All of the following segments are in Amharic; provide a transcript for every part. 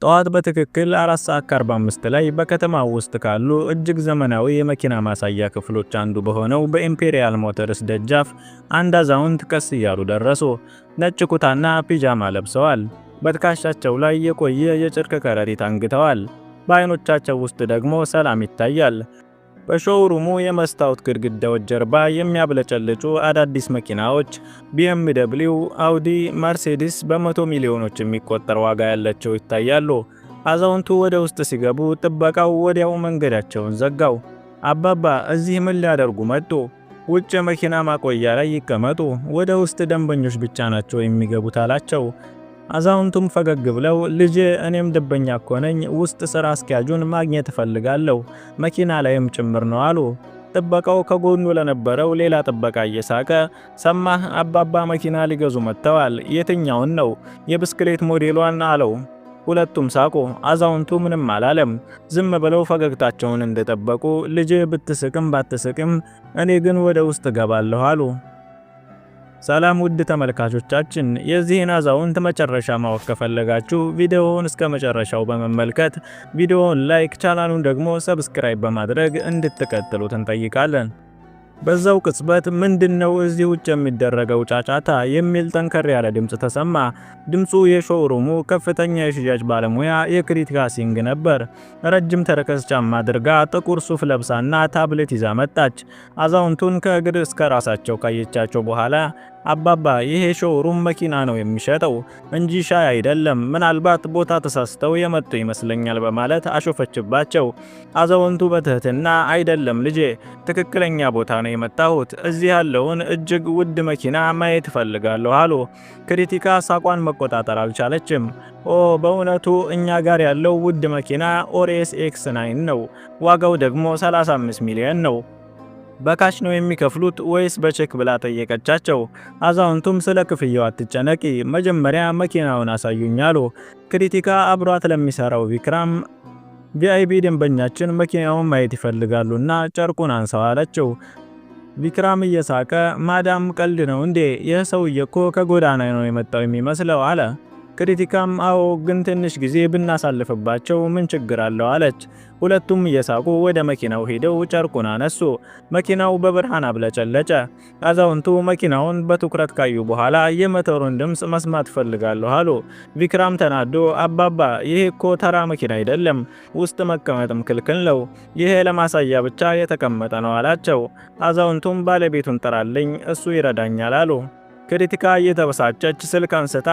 ጠዋት በትክክል 4:45 ላይ በከተማው ውስጥ ካሉ እጅግ ዘመናዊ የመኪና ማሳያ ክፍሎች አንዱ በሆነው በኢምፔሪያል ሞተርስ ደጃፍ አንድ አዛውንት ቀስ እያሉ ደረሱ። ነጭ ኩታና ፒጃማ ለብሰዋል። በትከሻቸው ላይ የቆየ የጨርቅ ከረጢት አንግተዋል። በአይኖቻቸው ውስጥ ደግሞ ሰላም ይታያል። በ showroom ኡ የመስታወት ግድግዳዎች ጀርባ የሚያብለጨልጩ አዳዲስ መኪናዎች ቢኤምደብሊው፣ አውዲ፣ መርሴዲስ በመቶ ሚሊዮኖች የሚቆጠር ዋጋ ያላቸው ይታያሉ። አዛውንቱ ወደ ውስጥ ሲገቡ ጥበቃው ወዲያው መንገዳቸውን ዘጋው። "አባባ፣ እዚህ ምን ሊያደርጉ መጡ? ውጭ የመኪና ማቆያ ላይ ይቀመጡ፣ ወደ ውስጥ ደንበኞች ብቻ ናቸው የሚገቡት" አላቸው። አዛውንቱም ፈገግ ብለው "ልጄ፣ እኔም ደንበኛ እኮ ነኝ፣ ውስጥ ስራ አስኪያጁን ማግኘት እፈልጋለሁ፣ መኪና ላይም ጭምር ነው" አሉ። ጥበቃው ከጎኑ ለነበረው ሌላ ጥበቃ እየሳቀ "ሰማህ፣ አባባ መኪና ሊገዙ መጥተዋል። የትኛውን ነው? የብስክሌት ሞዴሏን" አለው። ሁለቱም ሳቁ። አዛውንቱ ምንም አላለም። ዝም ብለው ፈገግታቸውን እንደጠበቁ "ልጄ፣ ብትስቅም ባትስቅም እኔ ግን ወደ ውስጥ እገባለሁ" አሉ። ሰላም ውድ ተመልካቾቻችን፣ የዚህን አዛውንት መጨረሻ ማወቅ ከፈለጋችሁ ቪዲዮውን እስከ መጨረሻው በመመልከት ቪዲዮውን like፣ ቻናሉን ደግሞ subscribe በማድረግ እንድትቀጥሉት እንጠይቃለን። በዛው ቅጽበት "ምንድነው እዚህ ውጭ የሚደረገው ጫጫታ?" የሚል ጠንከር ያለ ድምፅ ተሰማ። ድምፁ የ showroom ኡ ከፍተኛ የሽያጭ ባለሙያ የክሪቲካ ሲንግ ነበር። ረጅም ተረከዝ ጫማ አድርጋ፣ ጥቁር ሱፍ ለብሳና ታብሌት ይዛ መጣች። አዛውንቱን ከእግር እስከ ራሳቸው ካየቻቸው በኋላ "አባባ፣ ይሄ showroom መኪና ነው የሚሸጠው እንጂ ሻይ አይደለም። ምናልባት ቦታ ተሳስተው የመጡ ይመስለኛል" በማለት አሾፈችባቸው። አዛውንቱ በትህትና "አይደለም ልጄ፣ ትክክለኛ ቦታ ነው የመጣሁት። እዚህ ያለውን እጅግ ውድ መኪና ማየት እፈልጋለሁ" አሉ። ክሪቲካ ሳቋን መቆጣጠር አልቻለችም። "ኦ፣ በእውነቱ እኛ ጋር ያለው ውድ መኪና ኦሬስ X 9 ነው። ዋጋው ደግሞ 35 ሚሊዮን ነው። በ cash ነው የሚከፍሉት ወይስ በቼክ?" ብላ ጠየቀቻቸው። አዛውንቱም "ስለ ክፍያው አትጨነቂ፣ መጀመሪያ መኪናውን አሳዩኝ" አሉ። ክሪቲካ አብሯት ለሚሰራው ቪክራም "VIP ደንበኛችን መኪናውን ማየት ይፈልጋሉና ጨርቁን አንሳው" አለችው። ቪክራም እየሳቀ "ማዳም፣ ቀልድ ነው እንዴ? ይህ ሰውዬ እኮ ከጎዳና ነው የመጣው የሚመስለው" አለ። ክሪቲካም "አዎ፣ ግን ትንሽ ጊዜ ብናሳልፍባቸው ምን ችግር አለው?" አለች። ሁለቱም እየሳቁ ወደ መኪናው ሄደው ጨርቁን አነሱ። መኪናው በብርሃን አብለጨለጨ። አዛውንቱ መኪናውን በትኩረት ካዩ በኋላ "የሞተሩን ድምፅ መስማት እፈልጋለሁ" አሉ። ቪክራም ተናዶ "አባባ፣ ይሄ እኮ ተራ መኪና አይደለም፣ ውስጥ መቀመጥም ክልክል ነው። ይሄ ለማሳያ ብቻ የተቀመጠ ነው" አላቸው። አዛውንቱም "ባለቤቱን ጥራልኝ፣ እሱ ይረዳኛል" አሉ። ክሪቲካ እየተበሳጨች ስልክ አንስታ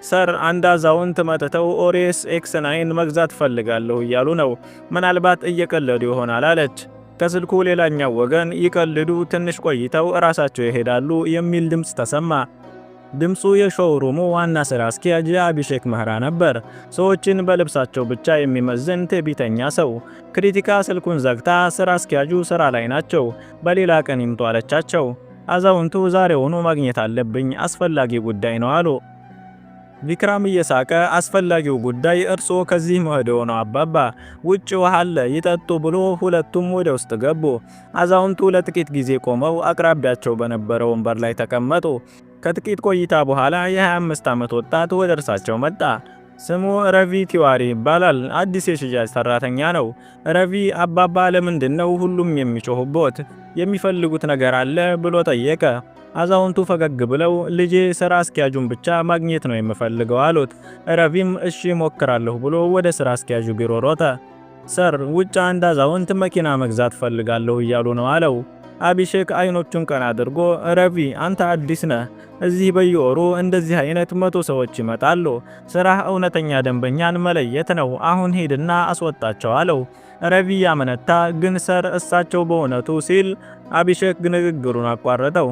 "Sir፣ አንድ አዛውንት መጥተው ኦሬስ X 9 መግዛት እፈልጋለሁ እያሉ ነው። ምናልባት እየቀለዱ ይሆናል" አለች። ከስልኩ ሌላኛው ወገን "ይቀልዱ፣ ትንሽ ቆይተው እራሳቸው ይሄዳሉ" የሚል ድምፅ ተሰማ። ድምፁ የ showroom ኡ ዋና ስራ አስኪያጅ የአቢሼክ መህራ ነበር። ሰዎችን በልብሳቸው ብቻ የሚመዝን ትዕቢተኛ ሰው። ክሪቲካ ስልኩን ዘግታ "ስራ አስኪያጁ ስራ ላይ ናቸው፣ በሌላ ቀን ይምጡ" አለቻቸው። አዛውንቱ "ዛሬውኑ ማግኘት አለብኝ፣ አስፈላጊ ጉዳይ ነው" አሉ። ቪክራም እየሳቀ "አስፈላጊው ጉዳይ እርስዎ ከዚህ መሄድዎ ነው አባባ፣ ውጭ ውሃ አለ ይጠጡ" ብሎ ሁለቱም ወደ ውስጥ ገቡ። አዛውንቱ ለጥቂት ጊዜ ቆመው አቅራቢያቸው በነበረው ወንበር ላይ ተቀመጡ። ከጥቂት ቆይታ በኋላ የ25 ዓመት ወጣት ወደ እርሳቸው መጣ። ስሙ ረቪ ቲዋሪ ይባላል። አዲስ የሽያጭ ሰራተኛ ነው። ረቪ "አባባ፣ ለምንድን ነው ሁሉም የሚጮሁቦት? የሚፈልጉት ነገር አለ?" ብሎ ጠየቀ። አዛውንቱ ፈገግ ብለው "ልጄ፣ ስራ አስኪያጁን ብቻ ማግኘት ነው የምፈልገው" አሉት። ረቪም "እሺ፣ እሞክራለሁ" ብሎ ወደ ስራ አስኪያጁ ቢሮ ሮጠ። "Sir፣ ውጭ አንድ አዛውንት መኪና መግዛት እፈልጋለሁ እያሉ ነው" አለው። አቢሼክ አይኖቹን ቀና አድርጎ "ረቪ፣ አንተ አዲስ ነህ። እዚህ በየወሩ እንደዚህ አይነት 100 ሰዎች ይመጣሉ። ስራህ እውነተኛ ደንበኛን መለየት ነው። አሁን ሂድና አስወጣቸው" አለው። ረቪ ያመነታ፣ "ግን sir፣ እሳቸው በእውነቱ" ሲል አቢሼክ ንግግሩን አቋረጠው።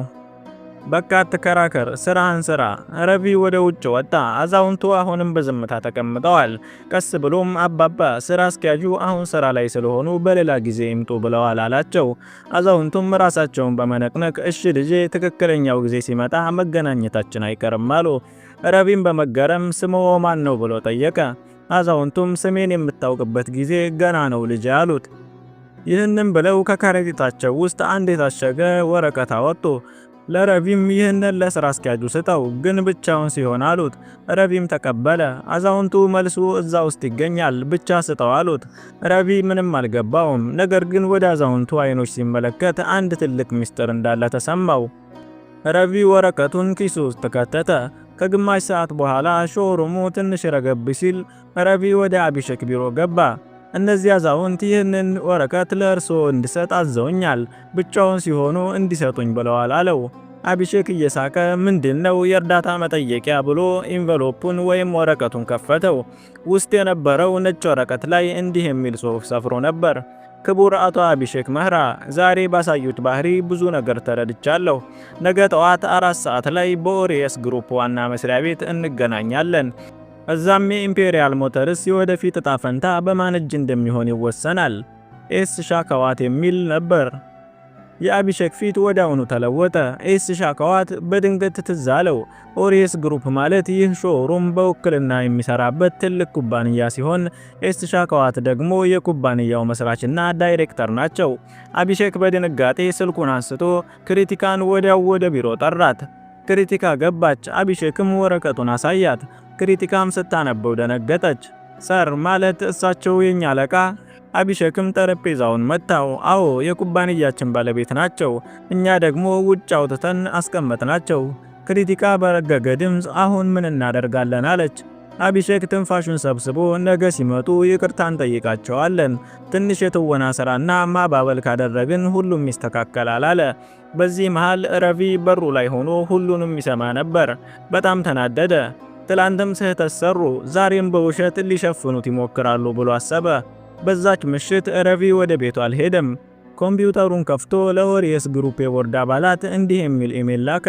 "በቃ አትከራከር፣ ስራህን ስራ።" ረቪ ወደ ውጭ ወጣ። አዛውንቱ አሁንም በዝምታ ተቀምጠዋል። ቀስ ብሎም "አባባ፣ ስራ አስኪያጁ አሁን ስራ ላይ ስለሆኑ በሌላ ጊዜ ይምጡ ብለዋል" አላቸው። አዛውንቱም ራሳቸውን በመነቅነቅ "እሺ ልጄ፣ ትክክለኛው ጊዜ ሲመጣ መገናኘታችን አይቀርም" አሉ። ረቪም በመገረም "ስምዎ ማን ነው?" ብሎ ጠየቀ። አዛውንቱም "ስሜን የምታውቅበት ጊዜ ገና ነው ልጄ" አሉት። ይህንም ብለው ከከረጢታቸው ውስጥ አንድ የታሸገ ወረቀት አወጡ። ለረቪም ይህንን ለስራ አስኪያጁ ስጠው፣ ግን ብቻውን ሲሆን አሉት። ረቪም ተቀበለ። አዛውንቱ መልሱ እዛ ውስጥ ይገኛል፣ ብቻ ስጠው አሉት። ረቪ ምንም አልገባውም። ነገር ግን ወደ አዛውንቱ አይኖች ሲመለከት አንድ ትልቅ ሚስጥር እንዳለ ተሰማው። ረቪ ወረቀቱን ኪሱ ውስጥ ከተተ። ከግማሽ ሰዓት በኋላ showroom ኡ ትንሽ ረገብ ሲል ረቪ ወደ አቢሼክ ቢሮ ገባ። እነዚህ አዛውንት ይህንን ወረቀት ለእርስዎ እንድሰጥ አዘውኛል፣ ብቻውን ሲሆኑ እንዲሰጡኝ ብለዋል አለው። አቢሼክ እየሳቀ ምንድን ነው የእርዳታ መጠየቂያ ብሎ envelope ኡን ወይም ወረቀቱን ከፈተው። ውስጥ የነበረው ነጭ ወረቀት ላይ እንዲህ የሚል ጽሑፍ ሰፍሮ ነበር። ክቡር አቶ አቢሼክ መህራ፣ ዛሬ ባሳዩት ባህሪ ብዙ ነገር ተረድቻለሁ። ነገ ጠዋት 4 ሰዓት ላይ በኦሪየስ ግሩፕ ዋና መስሪያ ቤት እንገናኛለን። እዛም የኢምፔሪያል ሞተርስ የወደፊት እጣ ፈንታ በማን እጅ እንደሚሆን ይወሰናል። ኤስ ሻካዋት የሚል ነበር። የአቢሼክ ፊት ወዲያውኑ ተለወጠ። ኤስ ሻካዋት በድንገት ትዝ አለው። ኦሪየስ ግሩፕ ማለት ይህ showroom በውክልና የሚሰራበት ትልቅ ኩባንያ ሲሆን ኤስ ሻካዋት ደግሞ የኩባንያው መስራችና ዳይሬክተር ናቸው። አቢሼክ በድንጋጤ ስልኩን አንስቶ ክሪቲካን ወዲያው ወደ ቢሮ ጠራት። ክሪቲካ ገባች። አቢሼክም ወረቀቱን አሳያት። ክሪቲካም ስታነበው ደነገጠች። Sir፣ ማለት እሳቸው የኛ አለቃ? አቢሼክም ጠረጴዛውን መታው። አዎ፣ የኩባንያችን ባለቤት ናቸው። እኛ ደግሞ ውጭ አውጥተን አስቀመጥናቸው። ክሪቲካ በረገገ ድምፅ አሁን ምን እናደርጋለን አለች። አቢሼክ ትንፋሹን ሰብስቦ ነገ ሲመጡ ይቅርታ እንጠይቃቸዋለን። ትንሽ የትወና ስራና ማባበል ካደረግን ሁሉም ይስተካከላል አለ። በዚህ መሃል ረቪ በሩ ላይ ሆኖ ሁሉንም ይሰማ ነበር። በጣም ተናደደ። ትላንትም ስህተት ሰሩ፣ ዛሬም በውሸት ሊሸፍኑት ይሞክራሉ ብሎ አሰበ። በዛች ምሽት ረቪ ወደ ቤቱ አልሄደም። ኮምፒውተሩን ከፍቶ ለኦሪየስ ግሩፕ የቦርድ አባላት እንዲህ የሚል ኢሜል ላከ።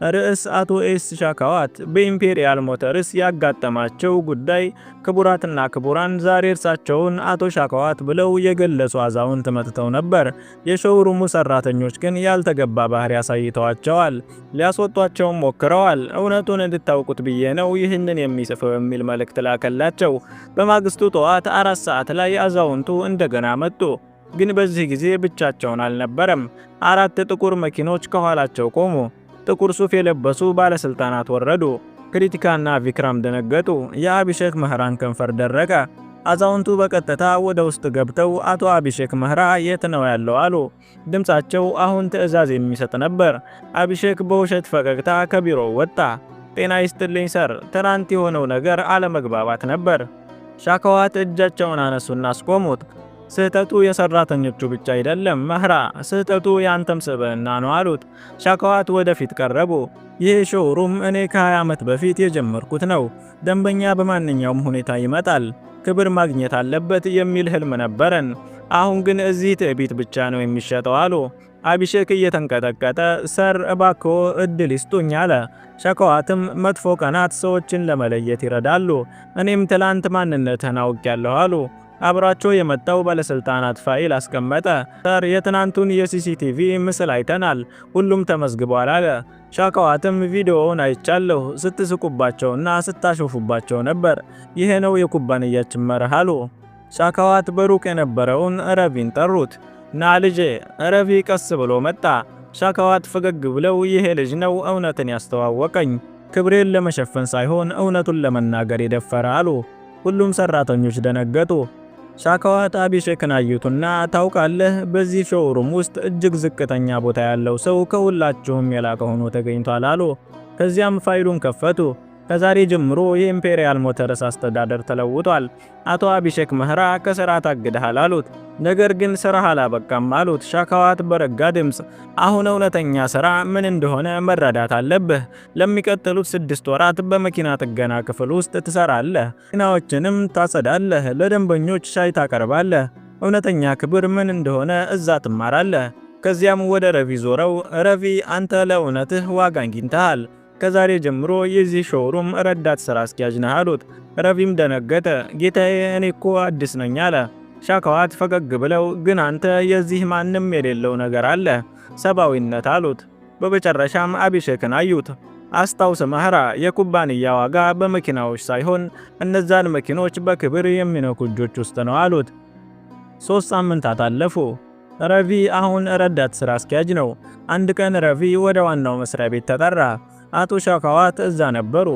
ርዕስ አቶ ኤስ ሻካዋት በኢምፔሪያል ሞተርስ ያጋጠማቸው ጉዳይ። ክቡራትና ክቡራን፣ ዛሬ እርሳቸውን አቶ ሻካዋት ብለው የገለጹ አዛውንት መጥተው ነበር። የ showroom ኡ ሰራተኞች ግን ያልተገባ ባህሪ አሳይተዋቸዋል። ሊያስወጧቸውም ሞክረዋል። እውነቱን እንድታውቁት ብዬ ነው ይህንን የምጽፈው የሚል መልእክት ላከላቸው። በማግስቱ ጠዋት 4 ሰዓት ላይ አዛውንቱ እንደገና መጡ። ግን በዚህ ጊዜ ብቻቸውን አልነበረም። አራት ጥቁር መኪኖች ከኋላቸው ቆሙ። ጥቁር ሱፍ የለበሱ ባለስልጣናት ወረዱ። ክሪቲካና ቪክራም ደነገጡ። የአቢሼክ መህራን ከንፈር ደረቀ። አዛውንቱ በቀጥታ ወደ ውስጥ ገብተው አቶ አቢሼክ መህራ የት ነው ያለው አሉ። ድምፃቸው አሁን ትዕዛዝ የሚሰጥ ነበር። አቢሼክ በውሸት ፈገግታ ከቢሮው ወጣ። ጤና ይስጥልኝ sir፣ ትናንት የሆነው ነገር አለመግባባት ነበር። ሻካዋት እጃቸውን አነሱና አስቆሙት። ስህተቱ የሰራተኞቹ ብቻ አይደለም መህራ፣ ስህተቱ የአንተም ስብዕና ነው አሉት። ሻካዋት ወደፊት ቀረቡ። ይህ showroom እኔ ከ20 ዓመት በፊት የጀመርኩት ነው። ደንበኛ በማንኛውም ሁኔታ ይመጣል፣ ክብር ማግኘት አለበት የሚል ህልም ነበረን። አሁን ግን እዚህ ትዕቢት ብቻ ነው የሚሸጠው አሉ። አቢሼክ እየተንቀጠቀጠ sir፣ እባክዎ እድል ይስጡኝ አለ። ሻካዋትም መጥፎ ቀናት ሰዎችን ለመለየት ይረዳሉ፣ እኔም ትላንት ማንነትህን አውቄያለሁ አሉ። አብሯቸው የመጣው ባለስልጣናት ፋይል አስቀመጠ። Sir፣ የትናንቱን የ CCTV ምስል አይተናል፣ ሁሉም ተመዝግቧል አለ። ሻካዋትም ቪዲዮውን አይቻለሁ፣ ስትስቁባቸውና ስታሾፉባቸው ነበር። ይሄ ነው የኩባንያችን መርህ አሉ። ሻካዋት በሩቅ የነበረውን ረቪን ጠሩት። ና ልጄ። ረቪ ቀስ ብሎ መጣ። ሻካዋት ፈገግ ብለው ይሄ ልጅ ነው እውነትን ያስተዋወቀኝ፣ ክብሬን ለመሸፈን ሳይሆን እውነቱን ለመናገር የደፈረ አሉ። ሁሉም ሰራተኞች ደነገጡ። ሻካዋት አቢሼክን አዩትና ታውቃለህ፣ በዚህ showroom ውስጥ እጅግ ዝቅተኛ ቦታ ያለው ሰው ከሁላችሁም የላቀ ሆኖ ተገኝቷል አሉ። ከዚያም ፋይሉን ከፈቱ። ከዛሬ ጀምሮ የኢምፔሪያል ሞተርስ አስተዳደር ተለውጧል። አቶ አቢሼክ መህራ ከስራ ታግደሃል አሉት። ነገር ግን ስራህ አላበቃም አሉት ሻካዋት በረጋ ድምፅ። አሁን እውነተኛ ስራ ምን እንደሆነ መረዳት አለብህ። ለሚቀጥሉት 6 ወራት በመኪና ጥገና ክፍል ውስጥ ትሰራለህ። መኪናዎችንም ታጸዳለህ፣ ለደንበኞች ሻይ ታቀርባለህ። እውነተኛ ክብር ምን እንደሆነ እዛ ትማራለህ። ከዚያም ወደ ረቪ ዞረው ረቪ፣ አንተ ለእውነትህ ዋጋ አግኝተሃል። ከዛሬ ጀምሮ የዚህ showroom ረዳት ስራ አስኪያጅ ነህ አሉት። ረቪም ደነገጠ። ጌታዬ፣ እኔ እኮ አዲስ ነኝ አለ። ሻካዋት ፈገግ ብለው ግን አንተ የዚህ ማንም የሌለው ነገር አለ፣ ሰብአዊነት አሉት። በመጨረሻም አቢሼክን አዩት። አስታውስ መህራ፣ የኩባንያ ዋጋ በመኪናዎች ሳይሆን እነዛን መኪኖች በክብር የሚነኩ እጆች ውስጥ ነው አሉት። 3 ሳምንታት አለፉ። ረቪ አሁን ረዳት ስራ አስኪያጅ ነው። አንድ ቀን ረቪ ወደ ዋናው መስሪያ ቤት ተጠራ። አቶ ሻካዋት እዛ ነበሩ።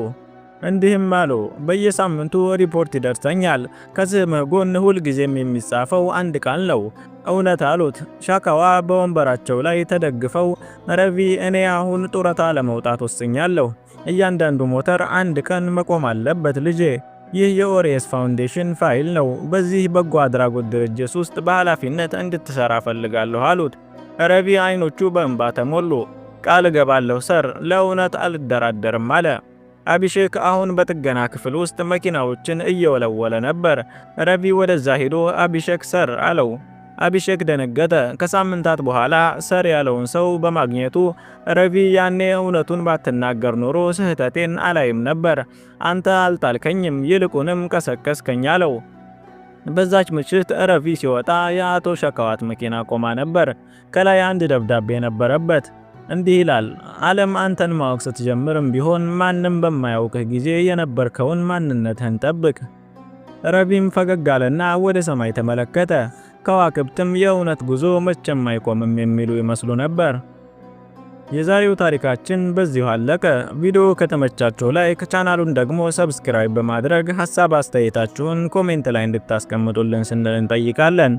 እንዲህም አሉ፣ በየሳምንቱ ሪፖርት ይደርሰኛል። ከስምህ ጎን ሁልጊዜም የሚጻፈው አንድ ቃል ነው፣ እውነት አሉት። ሻካዋ በወንበራቸው ላይ ተደግፈው ረቪ፣ እኔ አሁን ጡረታ ለመውጣት ወስኛለሁ። እያንዳንዱ ሞተር አንድ ቀን መቆም አለበት ልጄ። ይህ የኦሪየስ ፋውንዴሽን ፋይል ነው። በዚህ በጎ አድራጎት ድርጅት ውስጥ በኃላፊነት እንድትሰራ እፈልጋለሁ አሉት። ረቪ አይኖቹ በእንባ ተሞሉ። ቃል እገባለሁ ሰር፣ ለእውነት አልደራደርም አለ። አቢሼክ አሁን በጥገና ክፍል ውስጥ መኪናዎችን እየወለወለ ነበር። ረቪ ወደዛ ሄዶ አቢሼክ ሰር አለው። አቢሼክ ደነገጠ። ከሳምንታት በኋላ ሰር ያለውን ሰው በማግኘቱ ረቪ ያኔ እውነቱን ባትናገር ኖሮ ስህተቴን አላይም ነበር። አንተ አልጣልከኝም፣ ይልቁንም ቀሰቀስከኝ አለው። በዛች ምሽት ረቪ ሲወጣ የአቶ ሸካዋት መኪና ቆማ ነበር። ከላይ አንድ ደብዳቤ ነበረበት። እንዲህ ይላል፣ ዓለም አንተን ማወቅ ስትጀምርም ቢሆን ማንም በማያውቅህ ጊዜ የነበርከውን ማንነትህን ጠብቅ። ረቪም ፈገግ አለና ወደ ሰማይ ተመለከተ። ከዋክብትም የእውነት ጉዞ መቼም አይቆምም የሚሉ ይመስሉ ነበር። የዛሬው ታሪካችን በዚሁ አለቀ። ቪዲዮ ከተመቻችሁ like፣ ቻናሉን ደግሞ subscribe በማድረግ ሀሳብ አስተያየታችሁን comment ላይ እንድታስቀምጡልን ስንል እንጠይቃለን።